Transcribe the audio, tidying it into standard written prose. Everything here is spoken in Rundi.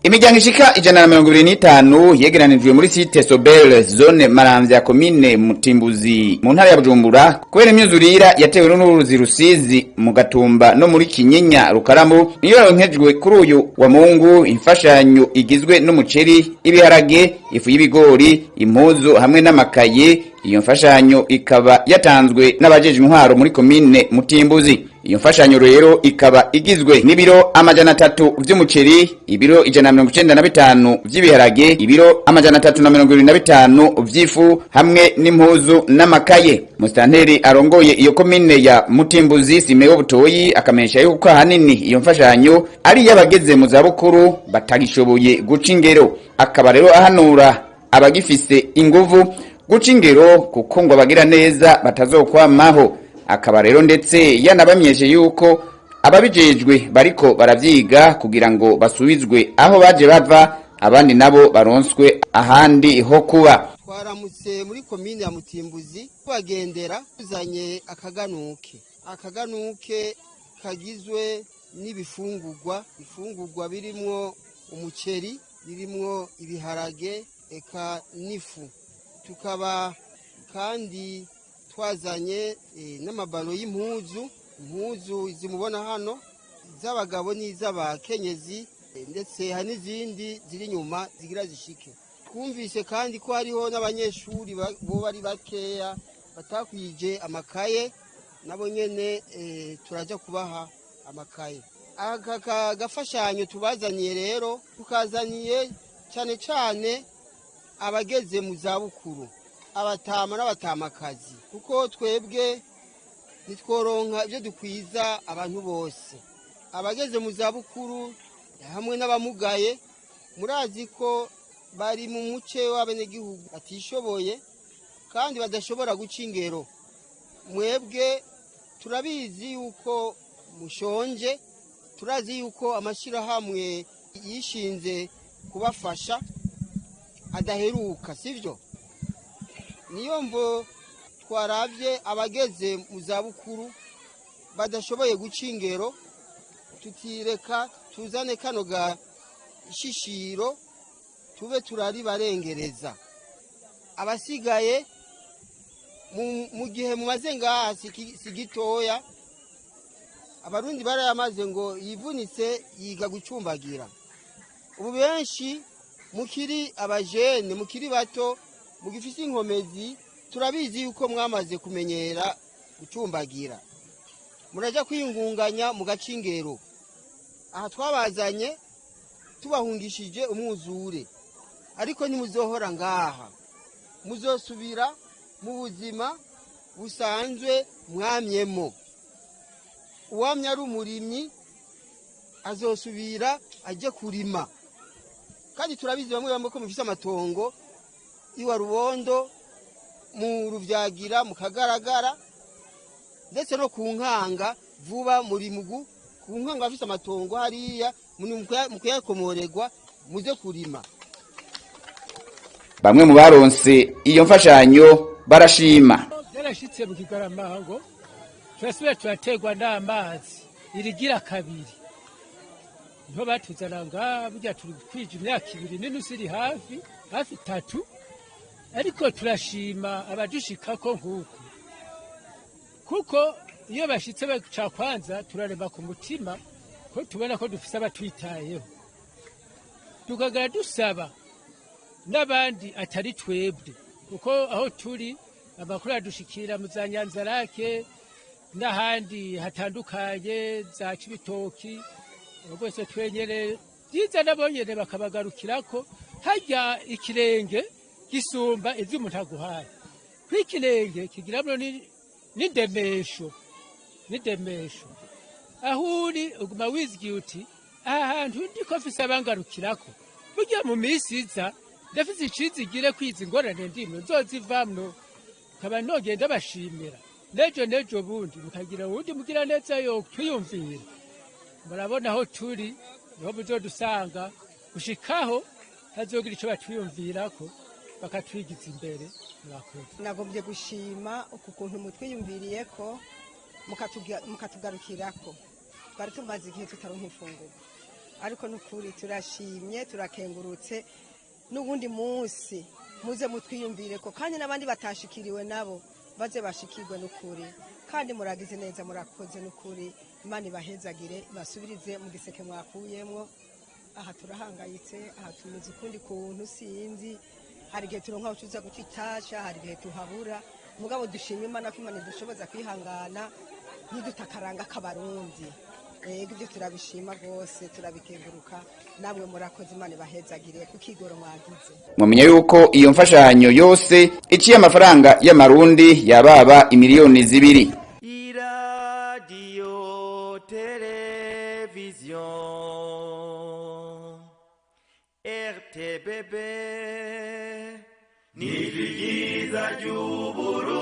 Imiryango ishika 125 yegeranijwe muri site Sobel, zone Maramvya, komine Mutimbuzi, mu ntara ya Bujumbura, kubera imyuzurira yatewe n'uruzi Rusizi mu Gatumba no muri Kinyinya Rukaramu, niyo yaronkejwe kuri uyu wa Mungu imfashanyo igizwe n'umuceri, ibiharage, ifu y'ibigori, impuzu hamwe n'amakaye. Iyo mfashanyo ikaba yatanzwe n'abajejwe intwaro muri komine Mutimbuzi. Iyo mfashanyo rero ikaba igizwe n'ibiro 300 vy'umuceri, ibiro 195 vy'ibiharage, ibiro 375 vy'ifu hamwe n'impuzu n'amakaye. Musitanteri arongoye iyo komine ya Mutimbuzi, Simeo Butoyi, akamenyesha yuko ahanini iyo mfashanyo ari iy'abageze mu zabukuru batagishoboye guca ingero. Akaba rero ahanura abagifise inguvu guca ingero, kuko ngo abagira neza batazokwamaho. Akaba rero ndetse yanabamenyeshe yuko ababijejwe bariko baravyiga kugira ngo basubizwe aho baje bava, abandi nabo baronswe ahandi ho kuba. Twaramutse muri komine ya Mutimbuzi tubagendera, tuzanye akaganuke, akaganuke kagizwe n'ibifungurwa, ifungurwa birimwo umuceri, birimwo ibiharage, eka n'ifu. Tukaba kandi twazanye n'amabalo y'impuzu, impuzu zimubona hano z'abagabo n'iz'abakenyezi, ndetse hari n'izindi ziri inyuma zigira zishike. Twumvise kandi ko hariho n'abanyeshuri bo bari bakeya batakwije amakaye, nabo nyene turaja kubaha amakaye. Aka gafashanyo tubazaniye rero tukazaniye cyane cyane abageze mu zabukuru, abatama n'abatamakazi, kuko twebwe ntitworonka ibyo dukwiza abantu bose. Abageze mu zabukuru hamwe n'abamugaye, murazi ko bari mu muce w'abenegihugu batishoboye kandi badashobora guca ingero. Mwebwe turabizi yuko mushonje, turazi yuko amashyirahamwe yishinze kubafasha adaheruka, sibyo? Niyo mvo twarabye abageze mu zabukuru badashoboye guca ingero, tutireka tuzane kano gashishiro tube turaribarengereza. Abasigaye mu gihe mumaze ngaha si gitoya. Abarundi barayamaze ngo yivunitse yiga gucumbagira. Ubu benshi mukiri abajene, mukiri bato, mugifise inkomezi, turabizi yuko mwamaze kumenyera gucumbagira, muraja kwiyungunganya mugaca ingero. Aha twabazanye tubahungishije umwuzure, ariko ntimuzohora ngaha, muzosubira mu buzima busanzwe mwamyemo. Uwamye ari umurimyi azosubira ajye kurima, kandi turabizi bamwe bamwe ko mufise amatongo iwa Rubondo, mu Ruvyagira, mu Kagaragara, ndetse no ku Nkanga. Vuba muri mugu ku Nkanga bafise amatongo hariya, muri mu kuyakomorerwa muze kurima. Bamwe mu baronse iyo mfashanyo barashima. Byarashitse mu Kigaramango, turasubira turaterwa n'amazi irigira kabiri, niho batuzana ngaha. Burya turi kwija imyaka 2 n'inusu, iri hafi hafi 3, ariko turashima abadushikako nk'uku, kuko iyo bashitse baca kwanza turarema ku mutima ko tubona ko dufise abatwitayeho. Tukagara dusaba n'abandi atari twebwe, kuko aho turi amakuru adushikira mu za Nyanzarake n'ahandi hatandukanye, za Cibitoki rwose, twenyere byiza nabonyene bakabagarukirako. Harya ikirenge gisumba ivyo umuntu aguhaye, ko ikirenge kigiramwo n'indemesho, n'indemesho. Aho uri uguma wizigiye uti aha hantu ndiko mfise abangarukirako, burya mu minsi iza ndafise icizigire kwiza ingorane ndimwe nzozivamwo. Nkaba nogenda bashimira nejo nejo bundi mukagira uwundi mugira neza yo twiyumvira. Murabona aho turi niho muzodusanga gushikaho hazogira ico batwiyumvirako bakatwigiza imbere. Murakoze. Nagombye gushima uku kuntu mutwiyumviriye ko mukatugarukirako. Twari tumaze igihe tutaronka imfungurwa. Ariko n'ukuri turashimye, turakengurutse. N'ubundi munsi muze mutwiyumvire ko kandi n'abandi batashikiriwe nabo baze bashikirwe n'ukuri. Kandi muragize neza, murakoze n'ukuri. Imana ibahezagire, basubirize mu giseke mwakuyemwo. Aha turahangayitse, aha tumeze ukundi kuntu sinzi. Hari igihe turonka aho tuza guca itasha, hari igihe tuhabura. Mugabo dushima Imana ko Imana idushoboza kwihangana, ntidutakaranga k'Abarundi. Ego, ibyo turabishima rwose, turabikenguruka. Namwe murakoze, Imana ibahezagire kuko igoro mwagize. Mwamenya yuko iyo mfashanyo yose iciye amafaranga y'amarundi yababa imiliyoni 2. Iradiyo televiziyo RTBB, ni ryiza ry'Uburundi.